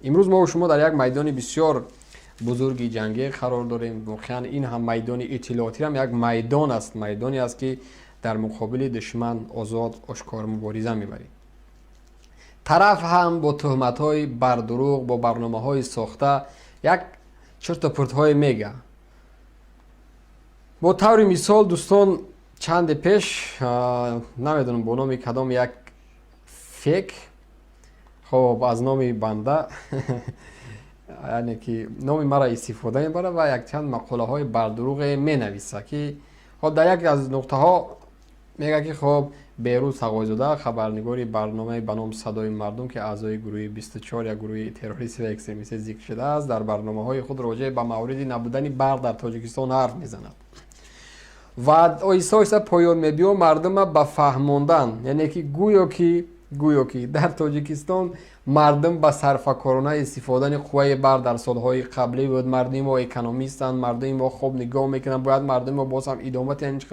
Имрӯз мо шумо дар як майдони бисёр бузурги ҷангӣ қарор дорем. Воқеан, ин ҳам майдони иттилоотиам як майдон аст, майдоне аст, ки дар муқобили душман озод, ошкор мубориза мебарем. Тараф ҳам бо туҳматҳои бардурӯғ, бо барномаҳои сохта як чирту пуртҳое мега. Бо таври мисол, дӯстон, чанде пеш, намедонам, бо номи кадом як фейк, хоб, аз номи банда, яъне ки номи маро истифода мебарад ва якчанд мақолаҳои бардурӯғе менависа, ки хоб, дар як аз нуқтаҳо мегӯяд, ки хоб, Беҳрӯз Тағойзода, хабарнигори барномаи ба номи «Садои мардум», ки аъзои гурӯҳи 24, як гурӯҳи террористӣ ва экстремистӣ зикр шудааст, дар барномаҳои худ роҷеъ ба мавриди набудани барқ дар Тоҷикистон ҳарф мезанад ва оҳиста оҳиста поён мебиё мардума ба фаҳмондан, яъне ки гӯё ки дар Тоҷикистон мардум ба сарфакорона истифодани қувваи барқ дар солҳои қаблӣ буд. Мардуми мо экономистанд, мардуми мо хоб нигоҳ мекунанд, бояд мардуми мо боз ҳам идома диҳанд,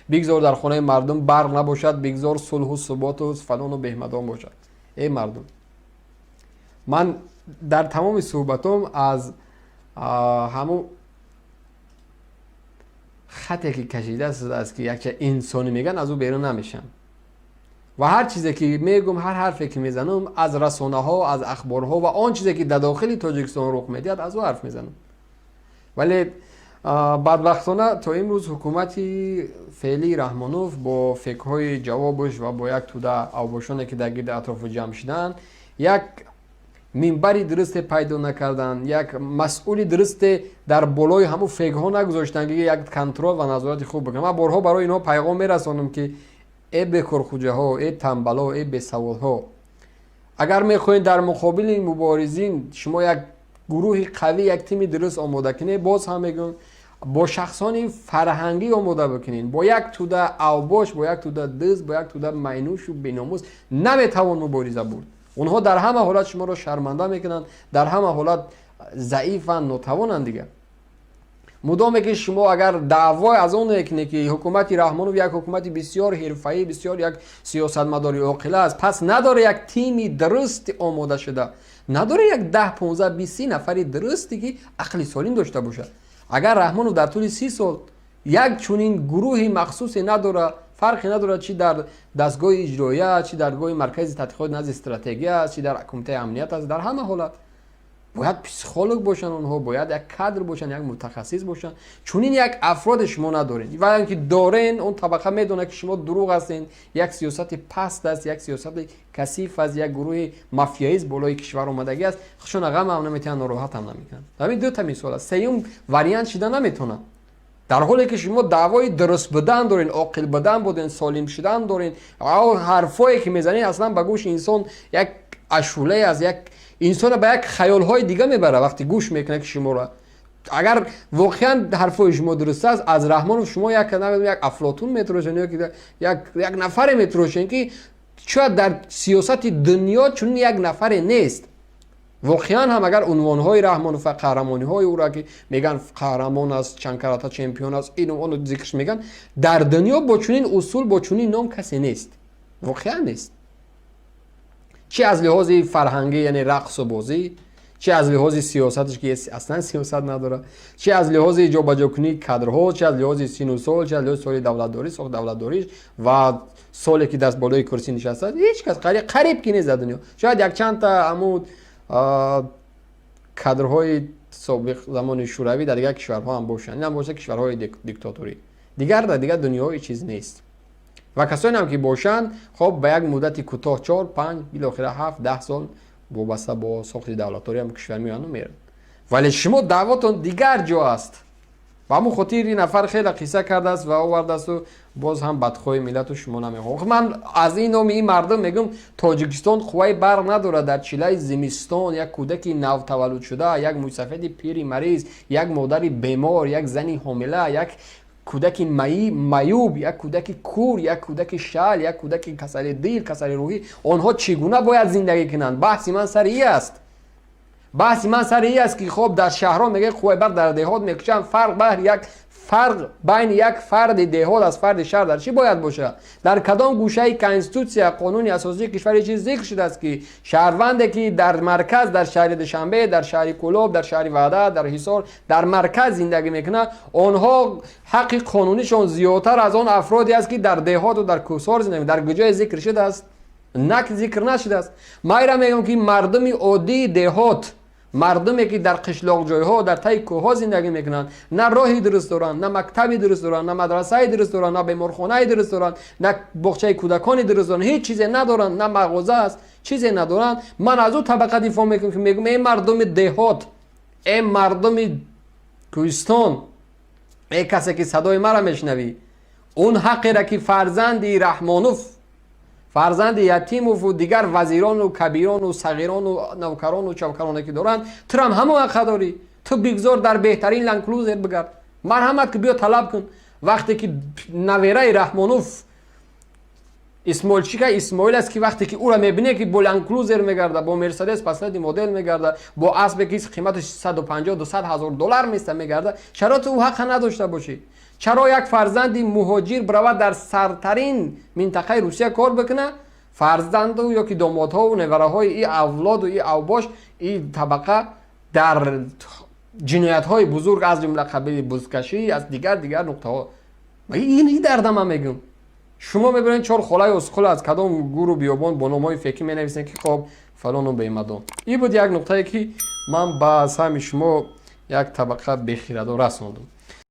бигзор дар хонаи мардум барқ набошад, бигзор сулҳу суботу фалону беҳмадон бошад. Эй мардум, ман дар тамоми суҳбатом аз ҳамун хате, ки кашида аст, ки якча инсонӣ мегӯянд, аз ӯ берун намешам ва ҳар чизе ки мегӯм, ҳар ҳарфе ки мезанам, аз расонаҳо, аз ахборҳо ва он чизе ки дар дохили Тоҷикистон рух медиҳад, аз ӯ ҳарф мезанам. Вале бадбахтона то имрӯз ҳукумати феълии Раҳмонов бо фейкҳои ҷавобаш ва бо як тӯда авбошоне, ки дар гирди атрофу ҷамъ шуданд, як минбари дурусте пайдо накарданд, як масъули дурусте дар болои ҳамун фейкҳо нагузоштанд, ки як контрол ва назорати хуб бикунанд. Ман борҳо барои инҳо пайғом мерасонам, ки э бекорхӯҷаҳо, э тамбало, э бесаводҳо, агар мехоҳед дар муқобили муборизин шумо як гурӯҳи қавӣ, як тими дуруст омода кунед, боз ҳам мегӯям, бо шахсони фарҳангӣ омода бикунед. Бо як тӯда авбош, бо як тӯда дузд, бо як тӯда майнӯшу беномус наметавон мубориза бурд. Онҳо дар ҳама ҳолат шуморо шарманда мекунанд, дар ҳама ҳолат заифанд, нотавонанд дигар. Мудоме ки шумо агар даъвой аз он мекунед, ки ҳукумати Раҳмонов як ҳукумати бисёр ҳирфаӣ, бисёр як сиёсатмадори оқила аст, пас надоре як тими дурусти омода шуда, надоре як 10, 15, 20, 30 нафари дурусте, ки ақли солим дошта бошад. Агар Раҳмонов дар тӯли 30 сол як чунин гурӯҳи махсусе надорад, фарқе надорад, чи дар дастгоҳи иҷроия, чи даргоҳи Маркази тадқиқоти назди стратегия аст, чи дар Кумитаи амният аст, дар ҳама ҳолат бояд психолог бошанд онҳо, бояд як кадр бошанд, як мутахассис бошанд. Чунин як афроде шумо надоред ва ки дорен, он табақа медонад, ки шумо дурӯғ ҳастен. Як сиёсати паст аст, як сиёсати касиф аст, як гурӯҳи мафияист болои кишвар омадагӣ аст. Худшона ғам ҳам наметиҳанд, нороҳат ҳам намекунанд. Ҳамин дута мисол аст, сеюм вариант шида наметавонад. Дар ҳоле ки шумо даъвои дуруст будан дорен, оқил будан буден, солим шудан дорен, ҳарфое ки мезанед, аслан ба гӯши инсон як ашулае аст, як инсонро ба як хаёлҳои дига мебарад, вақте гӯш мекунад, ки шуморо. Агар воқеан ҳарфҳои шумо дуруст аст, аз Раҳмонов шумо як, як Афлотун метарошен ё як нафаре метарошен, ки шояд дар сиёсати дунё чунин як нафаре нест. Воқеан ҳам, агар унвонҳои Раҳмонов ва қаҳрамониҳои ӯро, ки мегӯянд, қаҳрамон аст, чандкарата чемпион аст, ину ону зикрш мегӯянд, дар дунё бо чунин усул, бо чунин ном касе нест, воқеан нест. Чи аз лиҳози фарҳангӣ, яъне рақсу бозӣ, чи аз лиҳози сиёсаташ, ки аслан сиёсат надорад, чи аз лиҳози ҷобаҷокунии кадрҳо, чи аз лиҳози сину сол, чи аз лиҳози соли давлатдорӣ, сохт давлатдориш ва соле, ки даст болои курсӣ нишастааст, ҳеҷ кас қариб ки нест дар дунё. Шояд якчандта ҳамун кадрҳои собиқ замони Шӯравӣ дар дигар кишварҳо ҳам бошанд, инам бошад, кишварҳои диктаторӣ. Дигар дар дигар дунёҳо ҳеҷ чиз нест ва касоне ҳам ки бошанд, хоб, ба як муддати кӯтоҳ, 4, 5, билохира 7, 10 сол, вобаста бо сохти давлатдорӣ ҳам кишвар меояну меранд. Вале шумо даъвотон дигар ҷо аст. Ба ҳамун хотир ин нафар хеле қисса кардааст ва овардаасту боз ҳам бадхоҳи миллату шумо намехоҳ. Ман аз ин номи ин мардум мегӯм: Тоҷикистон қувваи барқ надорад. Дар чилаи зимистон як кӯдаки навтаваллудшуда, як мӯйсафеди пири мариз, як модари бемор, як зани ҳомила, як кӯдаки маюб, як кӯдаки кур, як кӯдаки шал, як кӯдаки касали дил, касали рӯҳӣ, онҳо чӣ гуна бояд зиндагӣ кунанд? Баҳси ман сари и аст. Баҳси ман сари ин аст, ки хоб, дар шаҳрҳо мегӯяд қувваи барқ, дар деҳот мекушанд. Фарқ баҳр як фарқ байни як фарди деҳот аз фарди шаҳр дар чӣ бояд бошад? Дар кадом гӯшаи конститутсия, қонуни асосии кишвар чиз зикр шудааст, ки шаҳрванде, ки дар марказ, дар шаҳри Душанбе, дар шаҳри Кӯлоб, дар шаҳри Ваҳдат, дар Ҳисор, дар марказ зиндагӣ мекунад, онҳо ҳаққи қонунишон зиёдтар аз он афроде аст, ки дар деҳоту дар кӯҳсор зиндагӣ? Дар куҷое зикр шудааст? На, зикр нашудааст. Ман ира мегӯям, ки мардуми оддии деҳот, мардуме, ки дар қишлоқҷойҳо, дар таи кӯҳҳо зиндагӣ мекунанд, на роҳи дуруст доранд, на мактаби дуруст доранд, на мадрасаи дуруст доранд, на беморхонаи дуруст доранд, на боғчаи кӯдакони дуруст доранд, ҳеҷ чизе надоранд, на мағоза аст, чизе надоранд. Ман аз ӯ табақа дифоъ мекунам, ки мегӯям: эй мардуми деҳот, эй мардуми кӯҳистон, эй касе, ки садои маро мешунавӣ, он ҳаққеро, ки фарзанди Раҳмонов, фарзанди Ятимову дигар вазирону кабирону сағирону навкарону чавкароне, ки доранд, турам ҳамон ҳаққа дорӣ. Ту бигзор дар беҳтарин Ленд-Крузер бигард, марҳамат, ки биё талаб кун. Вақте ки навераи Раҳмонов, Исмоилчика Исмоил аст, ки вақте ки ӯро мебине, ки бо Ленд-Крузер мегарда, бо Мерседес последний модель мегарда, бо аспе, ки қиматаш 150, 200 ҳазор доллар места, мегарда, чаро ту ӯ ҳаққа надошта бошӣ? Чаро як фарзанди муҳоҷир биравад, дар сартарин минтақаи Русия кор бикунад, фарзанду ё ки домодҳову невараҳои и авлоду и авбош, и табақа дар ҷиноятҳои бузург, аз ҷумла қабили бузкашӣ, аз дигар дигар нуқтаҳо? Ин дарда ман мегӯм. Шумо мебинед, чор холаи осқул аз кадом гуру биёбон бо номҳои фекӣ менависем, ки хоб, фалону бемадон. Ин буд як нуқтае, ки ман ба саҳми шумо як табақа бехирадо расондум.